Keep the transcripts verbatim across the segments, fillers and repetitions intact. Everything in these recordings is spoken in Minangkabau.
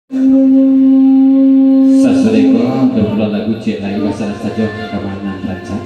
Sasudah ko, dapula lagu ciek lai, basana sajo ka ma nan rancak.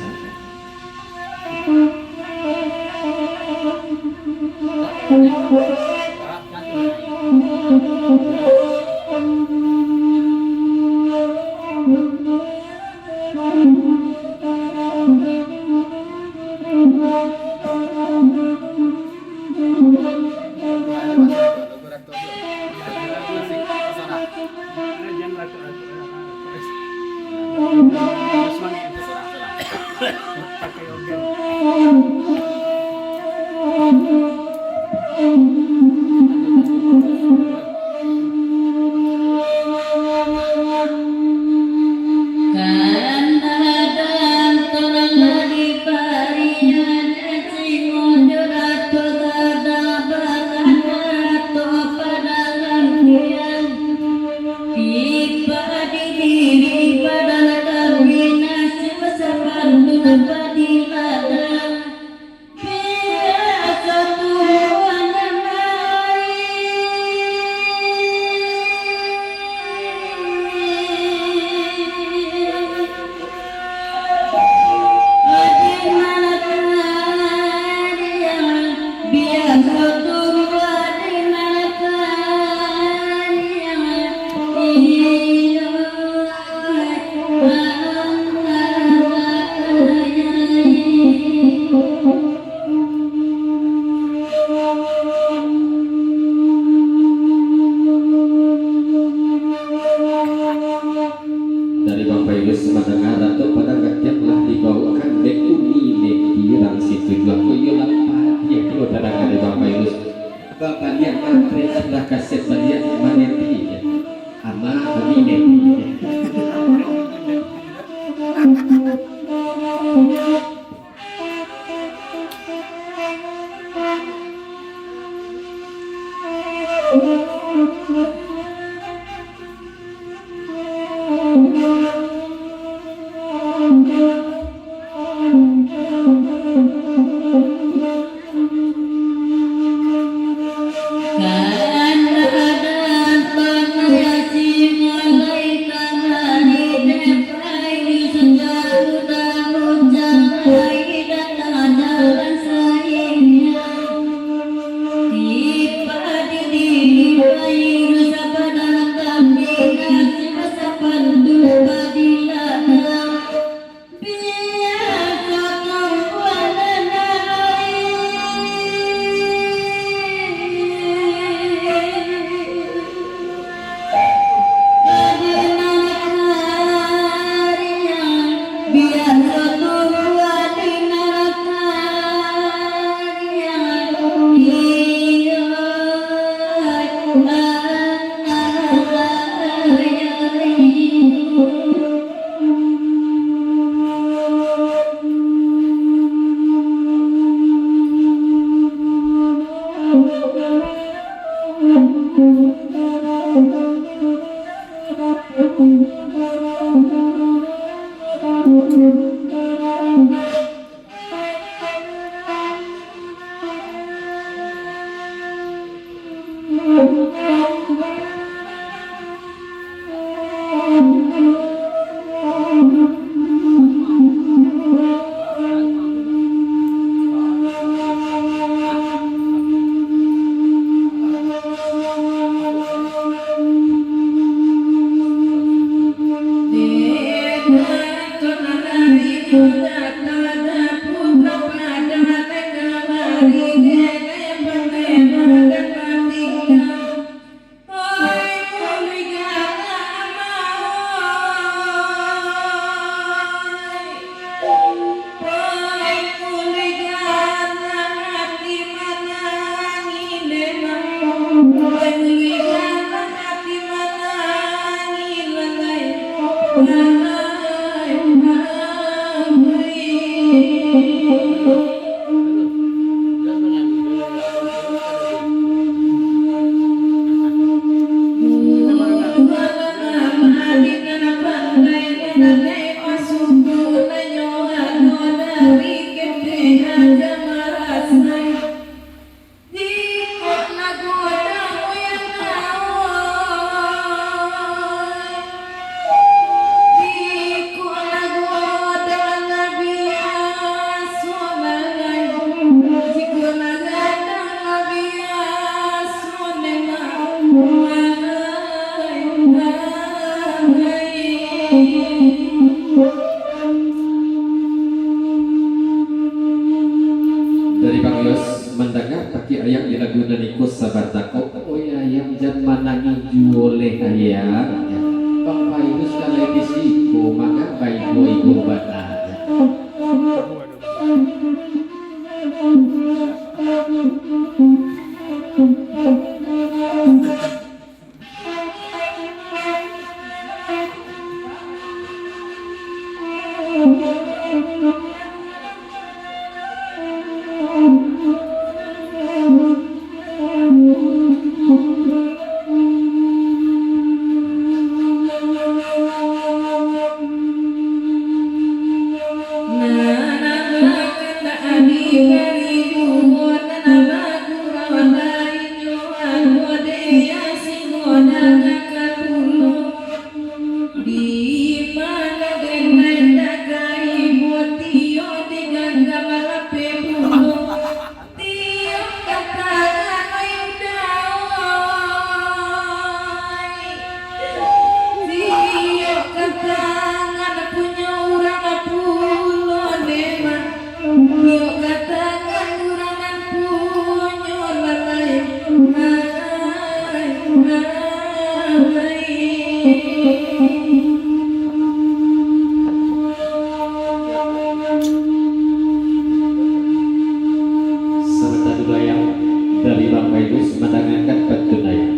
Dari Bang Fairuz mandanga Datuk Padang Gatiang lah dibaokan dek Umi Neti Rangsi Tujuah. Ko iyo lah padiah pulo tadanga dari Bang Fairuz. Bapaliak matre, lah kasek baliak maneti. Ama Umi Neti. Eh, ayah, Bang Fairuz ka lai di siko, mangga baibo-ibo bana. Di ma den lai dagai buah tio di ganggam lapeh bungo. Tio ka tangan lai dagai. Tio ka tangan punyo urang pulo ne mah. Iyo ka tangan urang nan punyo lalai. Hai, hai. Sabanta dulu, ayah, dari Bang Fairuz mandangakan pantun, ayah.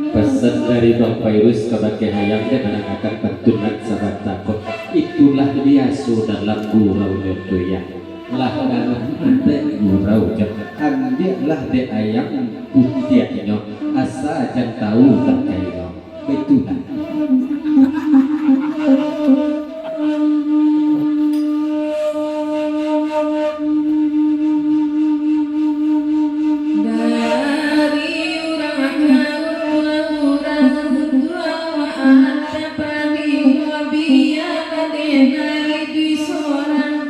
Pasan dari Bang Fairuz kabake ayah, den mandangakan pantun nan sabanta ko. Itulah biaso dalam gurau nyo tu, yah. Lah dalam adaik gurau nyo, ambiaklah dek ayah putiahnyo, asa jan tau takainyo. Baitulah. Dari urang ka urang, urang tuo antah padi, bialah den lai iduik sorang.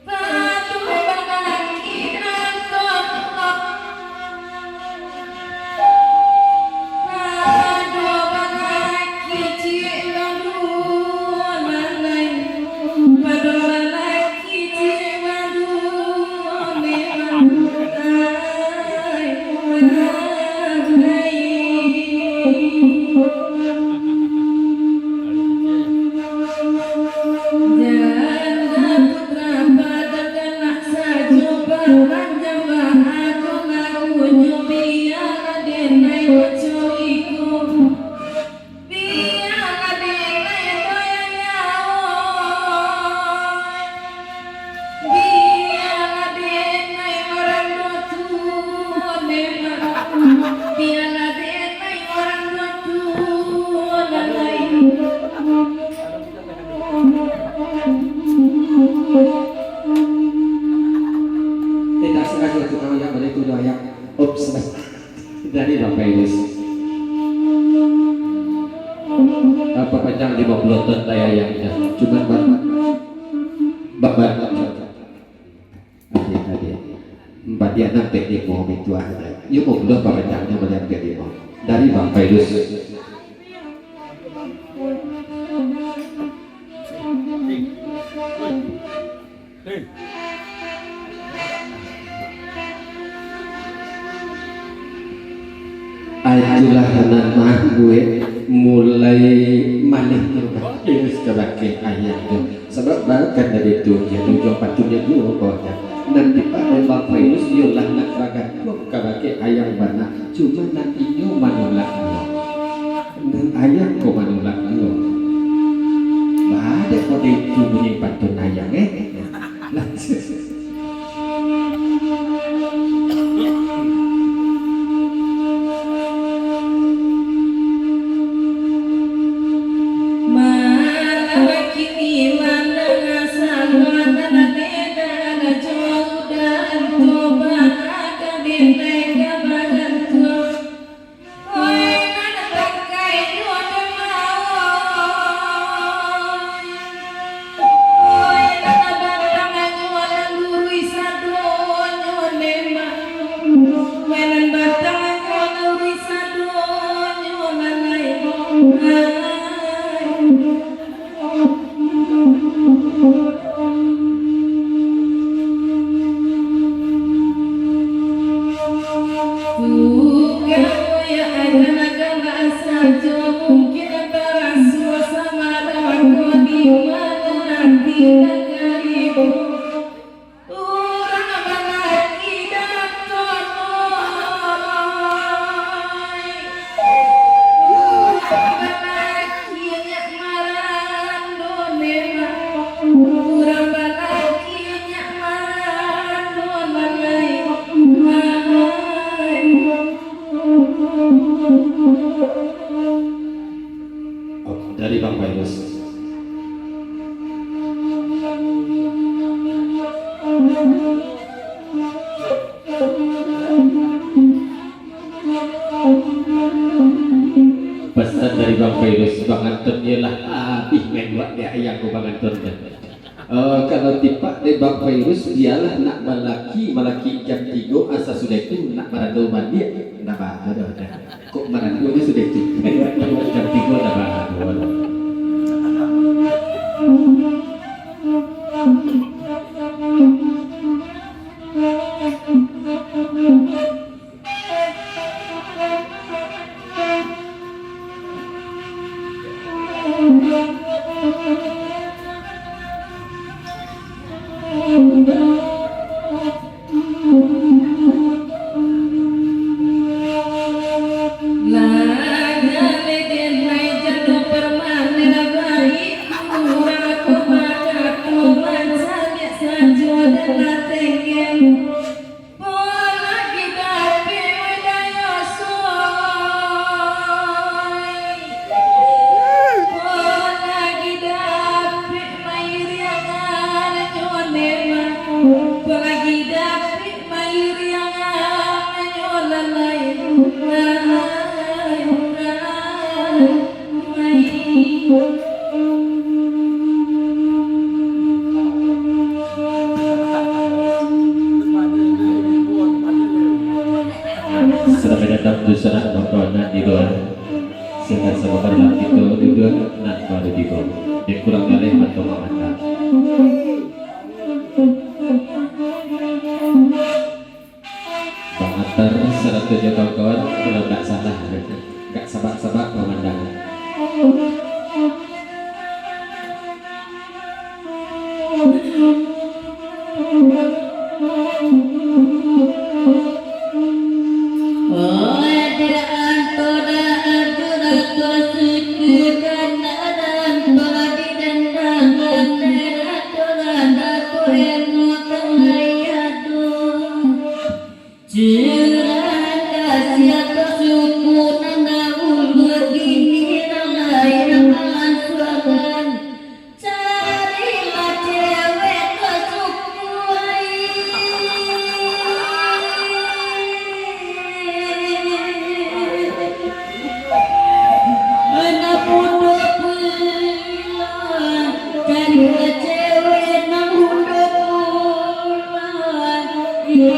Pado balaki nan kokoh, pado balaki ciek baduo lalai, pado balaki ciek baduo lalai. Janda putra padanganak sajo, baranjang baago lagunyo, bialah den lai baco iko. Bialah den lai bayang nyawo. Bialah den lai marando tuo, den lai. Bialah den lai marando tuo, den lai. Tidak sengaja tu kalau yang boleh tu doa yang. Oops. Dari Bang Fairuz. Apa panjang limo puluah ton daya yang dah. Cuman bak, bak, bak. Adik, adik. Badiak nan pek limo itu aja. Iyo, limo puluah apa panjangnyo baliak pek limo. Dari Bang Fairuz. Itulah nan mambuek mulai maleh tu, Bang Fairuz kabake ayah tu. Sabab bahkan dari tu, iyo tu jo patunnyo juo ko, nan dipakai Bang Fairuz iyolah nak bagantuang kabake ayah bana, cuma nan inyo manulak juo. Nan ayah ko manulak juo. Baa dek kode itu bunyi pantun ayah, eh? Malam kini mandanga saluan nan eda jo udan, toba ka dendai ka bagantuang. Oi, nan tangkai juo den mawoi. Dari Bang Virus. Pesan dari Bang Virus, Bang Anton iyolah abih main buek dek ayang ko Bang Anton. Eh, kalau tipak dek Bang Virus, bialah nak balaki, balaki jam tigo, asa sudah itu nak marando baliak, ndak baa doh dah. Kok marando sudah itu, jam tigo ndak baa doh. Polagi dapek wadayo soy. Polagi dapek mairiangan nyo lemah. Polagi dapek mairiangan nyo lalai. Lalai, lalai. Selamat datang di sana, kawan-kawan nan di luar. Silakan sama-sama kita duduk nan baru tiba. Dan kurang lalai atau makan. Bang Atar sarato jo kawan-kawan, kalau ndak salah, ndak sabak-sabak pamandang. Curang ka siapa suku nan dahulu, kini nan lain malansuakan. Carilah cewek ka suku lain. Anak mudo pulang, carilah cewek nan mudo pulang. Iyo,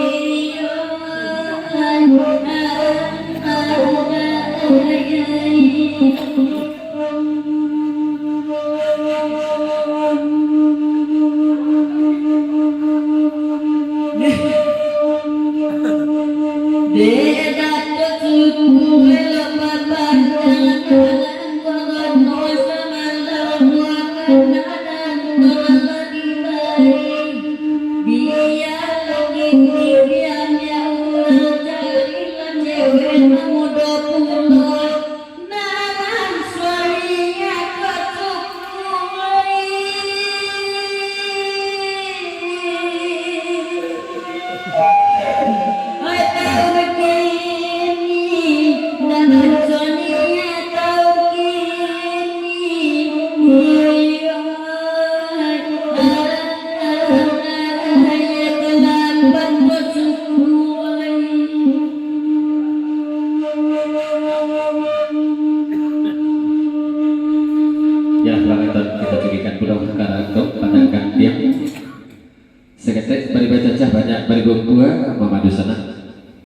Yalah, bangatan kita cukikan pulo ka rantau padang kantiang. Saketek bari bacacah, banyak bari babuah, mamadu sanak.